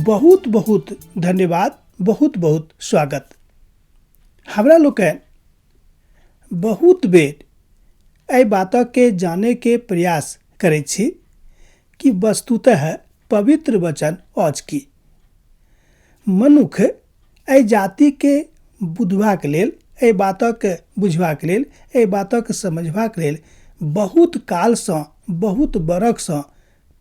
बहुत बहुत धन्यवाद, बहुत बहुत स्वागत। हमरा लोकनि बहुत बेर एहि बातके जानैके प्रयास करै छी कि वस्तुतः पवित्र वचन अछि की। मनुख एहि जातिके बुझबाक लेल, एहि बातक बुझबाक लेल, एहि बातक समझबाक लेल बहुत कालसँ, बहुत बरखसँ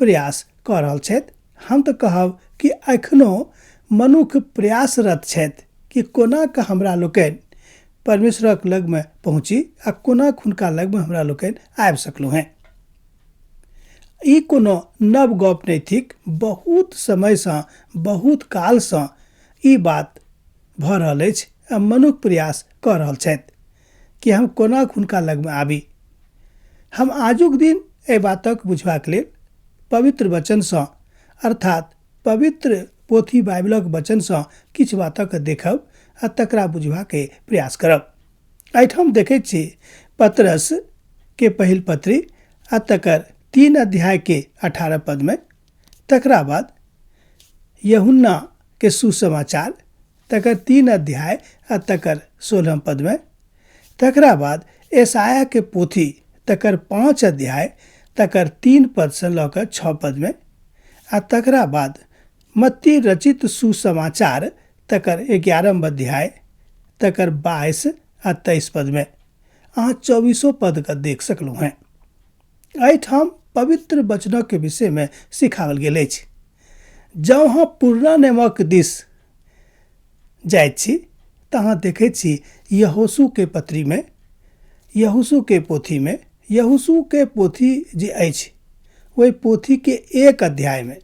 प्रयास कऽ रहल छथि। हम तऽ कहब कि एखनो मनुख प्रयासरत छथि कि कोना कऽ हमरा लोकनि परमेश्वरक लगमे पहुँची आ कोना हुनका लगमे हमरा लोकनि आबि सकलहुँ हेँ। ई कोनो नव गप नहि थिक, बहुत समयसँ, बहुत कालसँ ई बात भऽ रहल अछि आ मनुख प्रयास कऽ रहल छथि कि हम कोना हुनका लगमे आबी। हम आजुक दिन एहि बातक बुझबाक लेल पवित्र वचनसँ, अर्थात पवित्र पोथी बाइबलक वचनसँ किछु बातक देखब आ तकरा बुझबाके प्रयास करब। एहिठाम देखैत छी पतरस के पहिल पत्री आ तकर 3 अध्याय के 18 पद में, तकरा बाद यूहन्ना के सुसमाचार तकर 3 अध्याय आ तकर 16 पद में, तकरा बाद यशायाह के पोथी तकर 5 अध्याय तकर 3 पद से लऽ कऽ 6 पद में, आ तकरा बाद मत्ती रचित सुसमाचार तकर 11 अध्याय तकर 22 आ 23 पद में। अहाँ 24 पद के देख सकलहुँ हेँ। एहिठाम पवित्र वचनक विषय में सिखाओल गेल अछि। जँ अहाँ पुरना नियमक दिस जाइत छी तऽ अहाँ देखैत छी यहोशू के पत्री में, यहोशू के पोथी में, यहोशू के पोथी जे अछि ओहि पोथी के 1 अध्याय में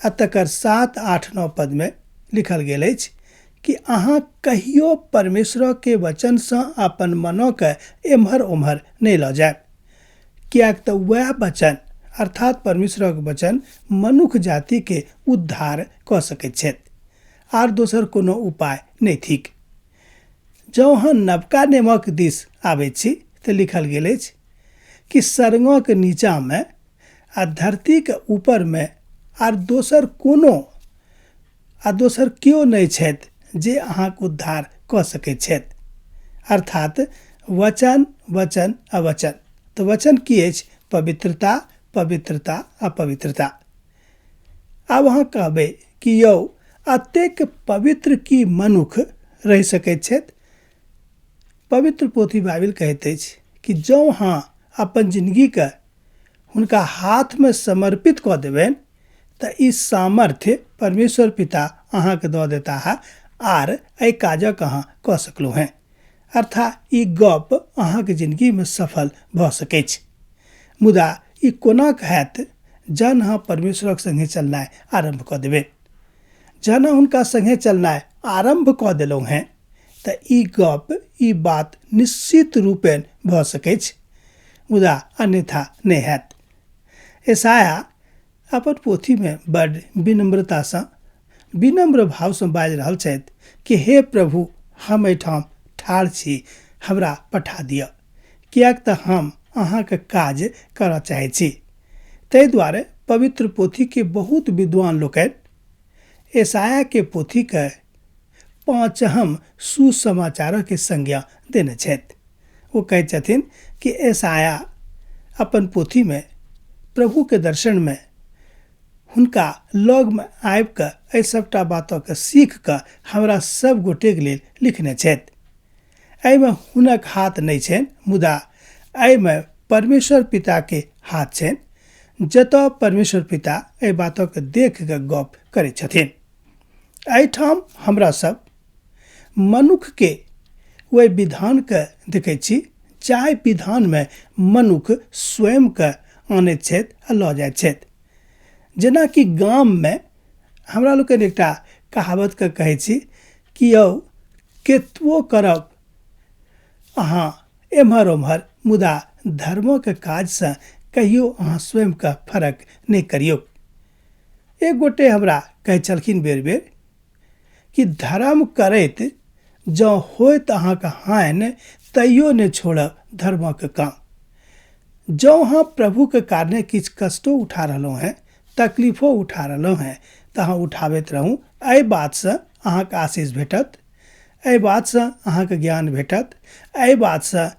आ तकर 7, 8, 9 पद में लिखल गेल अछि कि अहाँ कहियो परमेश्वर के वचन सँ अपन मनोके एम्हर ओम्हर नहि लऽ जायब, किएक तऽ वएह वचन अर्थात परमेश्वरक वचन मनुख जाति के उद्धार कऽ सकैत छथि, आर दोसर कोनो उपाय नहि थिक। जँ अहाँ नवका नियमक दिस आबैत छी तऽ लिखल गेल अछि कि स्वर्गक नीचाँमे आ धरतीके ऊपरमे आर दोसर कोनो आ दोसर केओ नहि छथि जे अहाँके उद्धार कऽ सकैत छथि। अर्थात वचन, वचन आ वचन। तऽ वचन की अछि? पवित्रता, पवित्रता आ पवित्रता। आब अहाँ कहबै कि यौ अतेक पवित्र की मनुख रहि सकैत छथि? पवित्र पोथी बाइबिल कहैत अछि कि जँ अहाँ अपन जिंदगीके हुनका हाथमे समर्पित कऽ देबनि तऽ ई सामर्थ्य परमेश्वर पिता अहाँके दऽ देता है आर एहि काजक अहाँ कऽ सकलहुँ हेँ। अर्थात ई गप अहाँके जिंदगीमे सफल भऽ सकैछ। मुदा ई कोना हैत जहन अहाँ परमेश्वरक संगे चलनाइ आरम्भ कऽ देबै। जहन अहाँ हुनका संगे चलनाइ आरम्भ कऽ देलहुँ हेँ तऽ ई गप, ई बात निश्चित रूपेण भऽ सकैछ, मुदा अन्यथा नहि हैत। यशायाह अपन पोथीमे बड विनम्रतासँ, विनम्र भावसँ बाजि रहल छथि कि हे प्रभु, हम एहिठाम ठाढ़ छी, हमरा पठा दिअ, किएक तऽ हम अहाँके काज करऽ चाहै छी। ताहि दुआरे पवित्र पोथीके बहुत विद्वान लोकनि यशायाहके पोथीके 5 सुसमाचारके संज्ञा देने छथि। ओ कहैत छथिन कि यशायाह अपन पोथीमे प्रभुके दर्शनमे हुनका लगमे आबिकऽ एहि सबटा बातके सीखिकऽ हमरा सब गोटेके लेल लिखने छथि। एहिमे हुनक हाथ नहि छनि, मुदा एहिमे परमेश्वर पिताके हाथ छनि, जतऽ परमेश्वर पिता एहि बातके देखिकऽ गप करै छथिन। एहिठाम हमरा सब मनुखके ओहि विधानके देखै छी जाहि विधानमे मनुख स्वयंके आनैत छथि आ लऽ जाइत छथि। जेनाकि गाममे हमरा लोकनि एकटा कहावतके कहै छी कि यौ केतबो करब अहाँ एम्हर ओम्हर, मुदा धर्मक काजसँ कहियो अहाँ स्वयंके फरक नहि करियौ। एक गोटे हमरा कहै छलखिन बेर बेर कि धर्म करैत जँ होइत अहाँके हानि, तैयो नहि छोड़ब धर्मक काम। जँ अहाँ प्रभुके कारणे किछु कष्टो उठा रहलहुँ हेँ, तकलीफो उठा रहलहुँ हेँ, तऽ अहाँ उठाबैत रहू। एहि बातसँ अहाँके आशीष भेटत, एहि बातसँ अहाँके ज्ञान भेटत, एहि बातसँ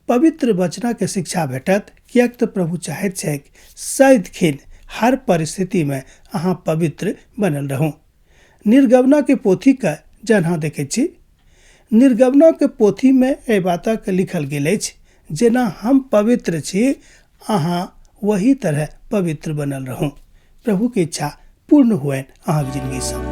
पवित्र वचनके शिक्षा भेटत, किएक तऽ प्रभु चाहैत छैक सदिखन हर परिस्थितिमे अहाँ पवित्र बनल रहू। निर्गमनाके पोथीके जहन अहाँ देखै छी, निर्गमनाके पोथीमे एहि बातके लिखल गेल अछि, जेना हम पवित्र छी अहाँ वही तरह पवित्र बनल रहू। प्रभुके इच्छा पूर्ण हुए अहाँके जिंदगीसँ।